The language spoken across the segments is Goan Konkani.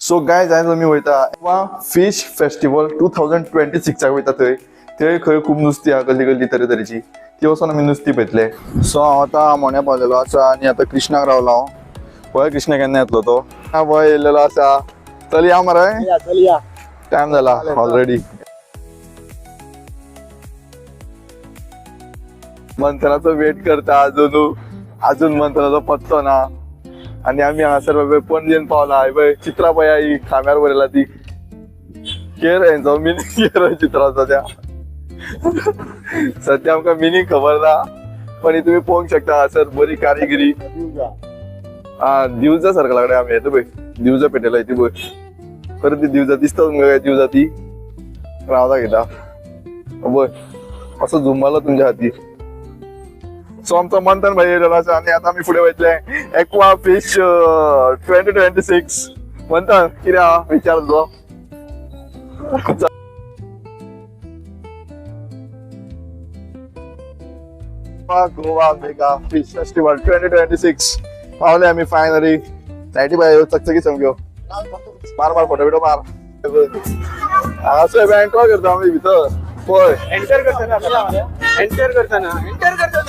सो गायज, आयज आमी वयता गोवा फिश फेस्टिवल 2026 वयता. थंय थंय खंय खूब नुस्ती आहा, कसली कसली तरेतरेची. ती वचोन आमी नुस्ती पळयतले. सो हांव आतां आमोण्या पावलेलो आसा आनी आतां कृष्णाक रावला हांव. पळय, कृष्णा केन्ना येतलो तो. हा, पळय, येयलेलो आसा. चल या मरे. चल या. टायम जाला ऑलरेडी. मंथनाचो वेट करता अजून. अजून मंथनाचो पत्तो ना आणि आम्ही हांगासर पळय पणजेन पावला. हय पळय, चित्रां पळया, ही खांब्यार बरयला ती केर. हेंचो मिनींग केर चित्राचो त्या सध्या आमकां मिनींग खबर ना, पण ही तुमी पळोवंक शकता. हांगासर बरी कारिगिरी. हा, दिवजा सर्कला कडेन आमी येता. पळय, दिवजा पेटयला ती पळय. परत ती दिवजा दिसता तुमकां काय? दिवजा ती हांव दाखयता पळय, असो झूम मारलो तुमच्या खातीर. सो आमचो मंथन भाई येयलेलो आसा आनी आतां आमी फुडें वयतले एक्वा फिश 2026. मंथन, कितें आहा विचार तुजो? गोवा मेगा फिश फेस्टिवल 2026 पावले आमी फायनली. लायटी बाय चकचकी सामक्यो. मार मार, फोटो बिटो मार. हांगासर एंटर करता आमी भितर पळय. एंटर करताना, एंटर करताना, एंटर करताना.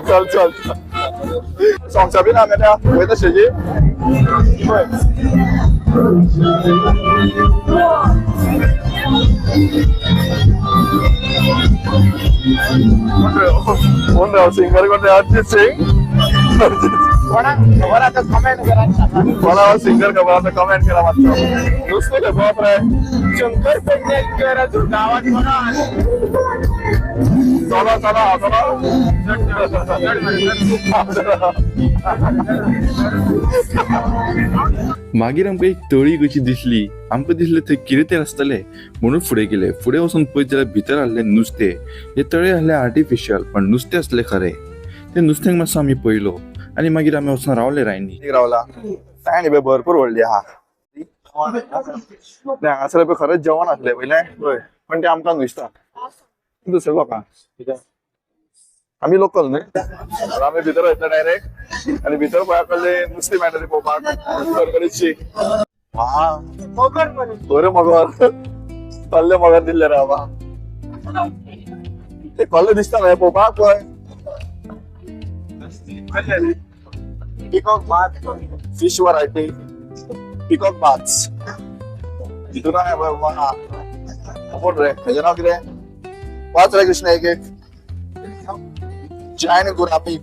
चल चल, सोंगसा बी ना मेल्या. वयता स्टेजी पळय. कोण रे सिंगर? कोण रे? अरिजीत सिंग. कोणाक खबर आता, कमेंट करा. कोणा सिंगर खबर आता, कमेंट करा मातसो. नुस्तें खंय पळोवप रे? शंकर पेडणेकर गावात कोणा. चलो चलो चलो. मागीर आमकां एक तळी कशी दिसली. आमकां दिसलें थंय कितें तरी आसतलें म्हणून फुडें गेले. फुडें वचून पळयत जाल्यार भितर आसलें नुस्तें. हे तळे आसलें आर्टिफिशियल, पण नुस्तें आसलें खरें. तें नुस्त्यांक मातसो आमी पळयलो आनी मागीर आमी वचून रावले रायनी. रावला काय न्ही, भरपूर व्हडली आहा. हांगासर पळय, खरेंच जेवण आसलें पयलें पळय, पण तें आमकां न्हू दिसता, दुसऱ्या लोकांक. आमी लोकल न्हय. आमी भितर वयतले डायरेक्ट आनी भितर पळय, कसलें नुस्तें मेळटा तें पळोवपाक करकरीतशी. वा. मगर मरे. बरें, मगर कल्ले मगर दिल्ले रे बाबा. ते कल्ले दिसता न्हय पळोवपाक पळय. पिकॉक भात, फिश वरायटी, पिकॉक बास तितून आहे. कोण रे? हेजें नांव कितें? वाच रे कृष्ण एक एक. Giant gourami,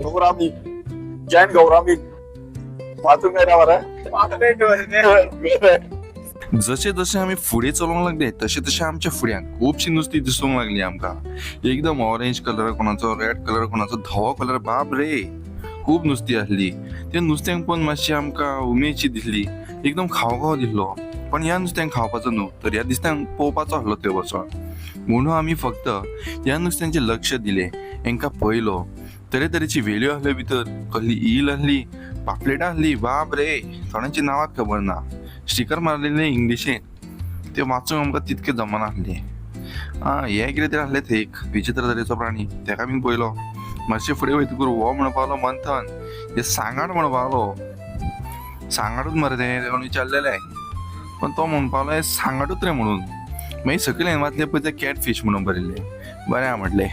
gourami, giant gourami. वाचूंक मेळटा मरे. जशे जशे आमी फुडें चलोवंक लागले, तशें तशें आमच्या फुड्यान खुबशीं नुस्तीं दिसूंक लागली आमकां. एकदम ऑरेंज कलर कोणाचो, रेड कलर कोणाचो, धवो कलर. बाप रे, खूब नुस्तीं आसली. त्या नुस्त्यांक पळोवन मातशी आमकां उमेदशी दिसली. एकदम खाव खाव दिसलो, पण ह्या नुस्त्यांक खावपाचो न्हू, तर ह्या नुस्त्यांक पळोवपाचो आसलो थंय वचोन. म्हणून आमी फक्त ह्या नुस्त्यांचेर लक्ष दिलें, हेंकां पळयलो. तरेतरेची वेल्यो आसल्यो भितर, कसली ईल आसली, पापलेटां आसली. बाप रे, थोड्यांची नांवांच खबर ना. स्टिकर मारलेले इंग्लिशेन, ते वाचूंक आमकां तितकें जमनासलें. आं, हें कितें तरी आसलें थंय, एक विचित्र तरेचो प्राणी, तेका बीन पळयलो. मातशें फुडें वयतकूर हो म्हणपाक लागलो मंथन, हे सांगाड म्हणपाक लागलो. सांगाडूच मरे तें? तेका विचारलेलें, पण तो म्हणपाक लागलो हे सांगाडूच रे म्हणून. मागीर सकयल हांवें वाचलें पळय, ते कॅट फीश म्हणून बरयल्लें. बरें आहा म्हटलें,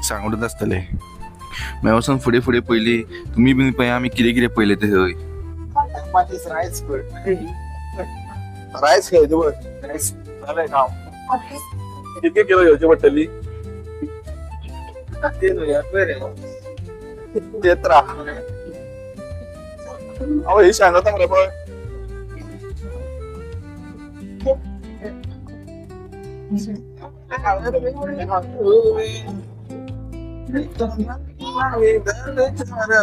सांगाडूच आसतलें. मागीर वचोन फुडें फुडें पयली. तुमी बीन पळय, आमी कितें कितें पळयलें तें थंय. रायस. रायस खायचे पळय. रायस. जालें काम. कितके किलो घेवची पडटली? ते न्हय बरें. तेत्रा. अहो, ही सांगता मरे पळय.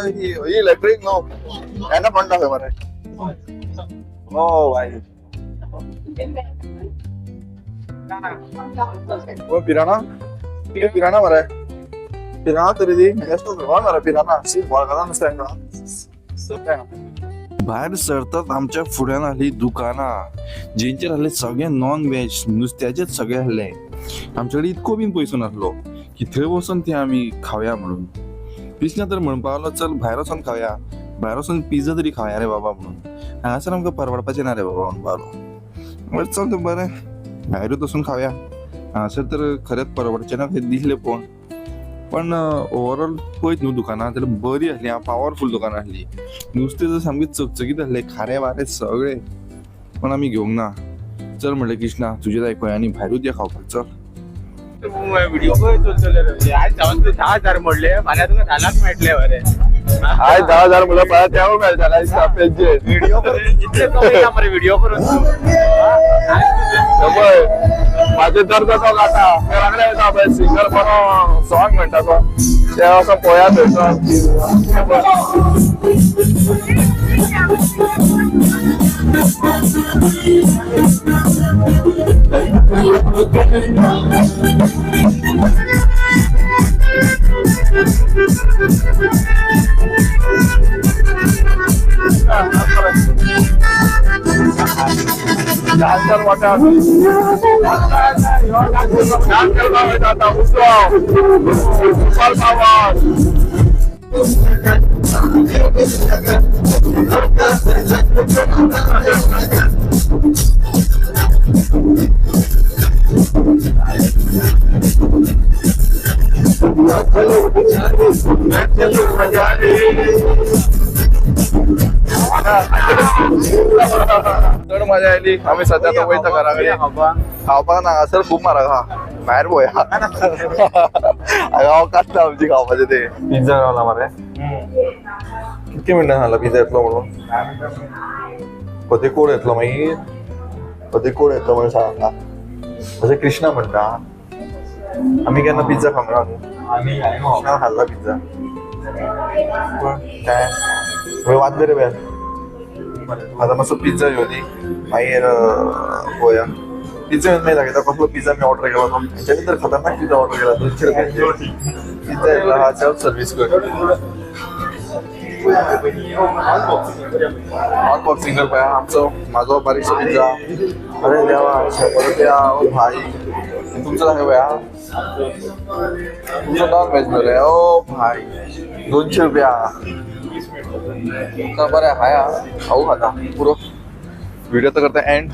ही इलेक्ट्रीक न्हू, एनाकोंडा खंय मरे. ओ भाई, ओ पिराणा, पिराणा मरे, पिराणा तरी ती हय मरे. पिराणा शी, वळखता नुस्तें हांकां. भायर सरतात, आमच्या फुड्यान आसली दुकानां जेंचेर आसले सगळे नॉन व्हेज, नुस्त्याचेच सगळे आसले. आमचे कडेन इतको बीन पयसो नासलो की थंय वचोन ते आमी खावया म्हणून. कृष्णा तर म्हणपाक लागलो, चल भायर वचोन खावया. भायर वचून पिझ्झा तरी खावया रे बाबा म्हणून. हांगासर आमकां परवडपाचें ना रे बाबा म्हणून बारो. चल तर बरें भायरूच वचून खावया, हांगासर तर खरेंच परवडचें ना दिसलें पळोवन. पण ओवरऑल पळयत न्हू दुकानां जाल्यार बरी आसली, पावरफूल दुकानां आसली. नुस्तें तर सामकें चकचकीत आसलें, खारें वारें सगळें. पण आमी घेवंक ना. चल म्हणलें कृष्णा तुजें आयकूया आनी भायरूच या खावपाक चल. व्हिडिओ पळय चलतले रे. आज जावन तूं 10,000 मोडले, फाल्यां तुका 10 लाख मेळटले मरे. आज 10,000 म्हणल्यार फाल्यां तेवूय मेळटले दिसता पेजेर. व्हिडिओ करून इतले कमयता मरे व्हिडिओ करून. पळय म्हाजे दर्द तो जाता घरा येता पळय सिंगर बरो सॉंग म्हणटा तो, ते वचोन पळया थंयसर. डान्सर वाटा डान्स करपा वयता उत्सव सुपर पावर. चड मजा आयली. आमी सद्या आतां वयता घरा कडेन खावपाक ना, हांगासर खूब म्हारग आहा, भायर पळोवया. हांगा अवकाश ना आमची खावपाचें. ते पिझ्झा गावला मरे, कितके मिनटां सांगला पिझ्झा येतलो म्हणून? फतेकोड येतलो मागीर, फतेकोड येतलो म्हणून सांगला अशें कृष्णा म्हणटा. आमी केन्ना पिझ्झा खावंक ना न्हू, कृष्णा खाल्ला पिझ्झा. काय वाजले रे बेल. आतां मातसो पिझ्झा घेवनी मागीर पळोवया. पिझ्झा घेवन मागीर दाखयता कसलो पिझ्झा मी ऑर्डर केला तो. हेच्यानी तर खतरनाक पिझ्झा ऑर्डर केला, 200 रुपयाचे पिझ्झा येतला. हा सेल्फ सर्वीस कर, अनबॉक्सिंग कर पळया आमचो, म्हाजो बारीकसो पिझ्झा. अरे देवा 100 रुपया. ओ भाई तुमचो दाखय पळया, तुमचो नॉन व्हेज न्हू रे. ओ भाई 200 रुपया. बरें खाया, खाऊ खाता पुरो. व्हिडिओ तर करता एंड.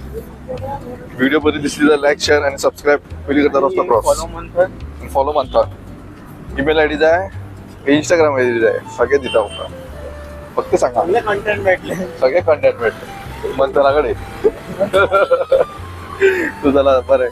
व्हिडिओ बरी दिसली तर लायक शेअर आणि सबस्क्राईब. पयलीं करता रस्तो क्रॉस. फॉलो म्हणता. ईमेल I D जाय, इंस्टाग्राम I D जाय, सगळें दिता तुमकां. फक्त सांगा, सगळे कंटेंट मेळटले, सगळे कंटेंट मेळटले मंथना कडेन. तूं जाला बरें.